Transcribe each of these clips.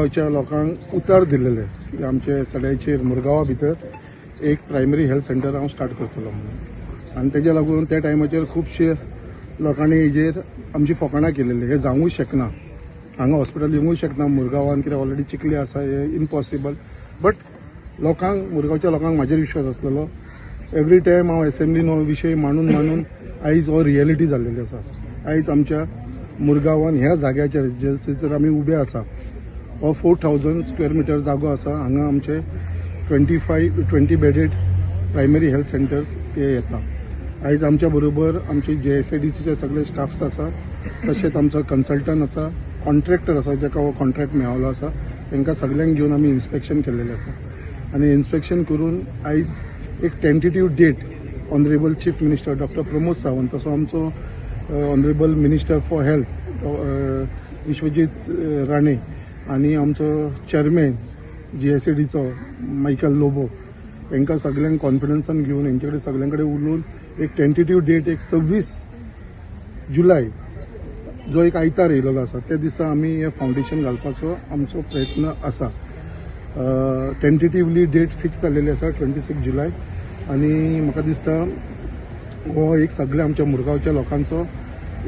मुरगांवच्या लोकांक उतर दिलेलें की आमचे सड्याचेर मुरगांवा भितर एक प्रायमरी हेल्थ सेंटर हांव स्टार्ट करतलो म्हणून. आनी तेज्या लागून त्या टायमाचेर खुबशे लोकांनी हेजेर आमची फकाणां केलेली, हें जावूंक शकना, हांगा हॉस्पिटल येवंकूय शकना मुरगांवान, कित्याक ऑलरेडी चिखली आसा, हें इम्पॉसिबल. बट लोकांक, मुरगांवच्या लोकांक म्हाजेर विश्वास आसलेलो. एवरी टायम हांव एसेंब्लीन हो विशय मांडून मांडून आयज हो रियलिटी जाल्लेली आसा. आयज आमच्या मुरगांवान ह्या जाग्याचेर जर आमी उबे आसा, हो 4000 स्क्वेअर मिटर जागो आसा. हांगा आमचे 25 20 bedded primary health centers ते येता. आयज आमच्या बरोबर आमचे जीएसआयडीसीचे सगळे स्टाफ्स आसा, तशेंच आमचो कन्सल्टंट आसा, कॉन्ट्रॅक्टर आसा, जाका हो कॉन्ट्रॅक्ट मेळ्ळो आसा. तांकां सगल्यांक घेवन आमी इन्स्पेक्शन केल्लेलें आसा आनी इन्स्पेक्शन करून आयज एक tentative date Honourable Chief Minister Doctor Pramod Sawant, तसो आमचो honourable minister for health Vishwajit Rane आनी आमचो चेअरमॅन जीएसआयडीचो मायकल लोबो, हांकां सगल्यांक कॉन्फिडन्सान घेवन, हेंचे कडेन सगल्यां कडेन उलोवन एक टेंटेटीव डेट, एक 26 जुलय, जो एक आयतार येयलेलो आसा, त्या दिसा आमी हें फावंडेशन घालपाचो आमचो प्रयत्न आसा. टेंटेटिवली डेट फिक्स जाल्लेली आसा 26 जुलय. आनी म्हाका दिसता हो एक सगळ्या आमच्या मुरगांवच्या लोकांचो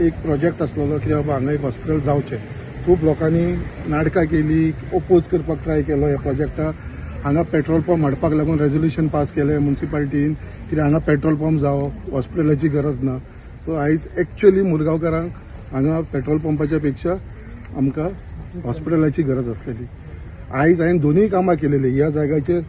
एक प्रोजेक्ट आसलेलो की बाबा हांगा एक हॉस्पिटल जावचें. खूब लोकांनी नाटकां केली, ओपोज करपाक ट्राय केलो ह्या प्रोजेक्टाक. हांगा पेट्रोल पंप हाडपाक लागून रेजोल्युशन पास केलें मुन्सिपालिटीन, कित्याक हांगा पेट्रोल पंप जावो, हॉस्पिटलाची गरज ना. सो आयज एक्च्युअली मुरगांवकारांक हांगा पेट्रोल पंपाच्या पेक्षा आमकां हॉस्पिटलाची गरज आसलेली. आयज हांवें दोनूय कामां केलेली. ह्या जाग्याचेर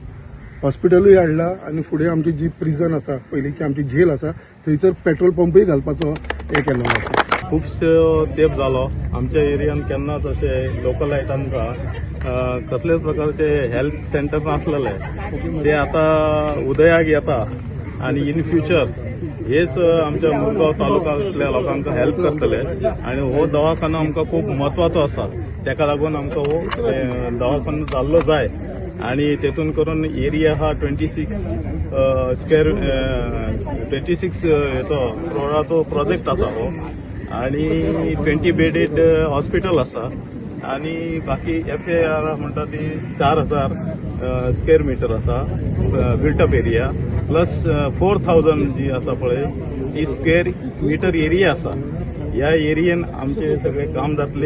हॉस्पिटलूय हाडला आनी फुडें आमची जी प्रिजन आसा, पयलींची आमची जेल आसा, थंयसर पेट्रोल पंपूय घालपाचो हें केल्लो आसा. खुबसो तेंप जालो, आमच्या एरियान केन्नाच अशें लोकलायटांकां कसलेच प्रकारचे हेल्थ सेंटर नासलेले. ते आतां उदयाक येता आनी इन फ्युचर हेच आमच्या मुरगांव तालुक्यांतल्या लोकांक हेल्प करतले. आनी हो दवाखानो आमकां खूब म्हत्वाचो आसा. तेका लागून आमकां हो दवाखानो जाल्लो जाय. आनी तेतून करून एरिया हा 26 square, 26 हेचो क्रोराचो प्रोजेक्ट आसा हो आणि 20 बेडेड हॉस्पिटल आसा आणि बाकी एफएआर म्हणटा ती 4000 स्क्वेअर मिटर आसा built-up area, plus 4000 जी आसा पळय ती स्क्वेअर मिटर एरिया आसा. ह्या एरियेन आमचे सगळे काम जातले.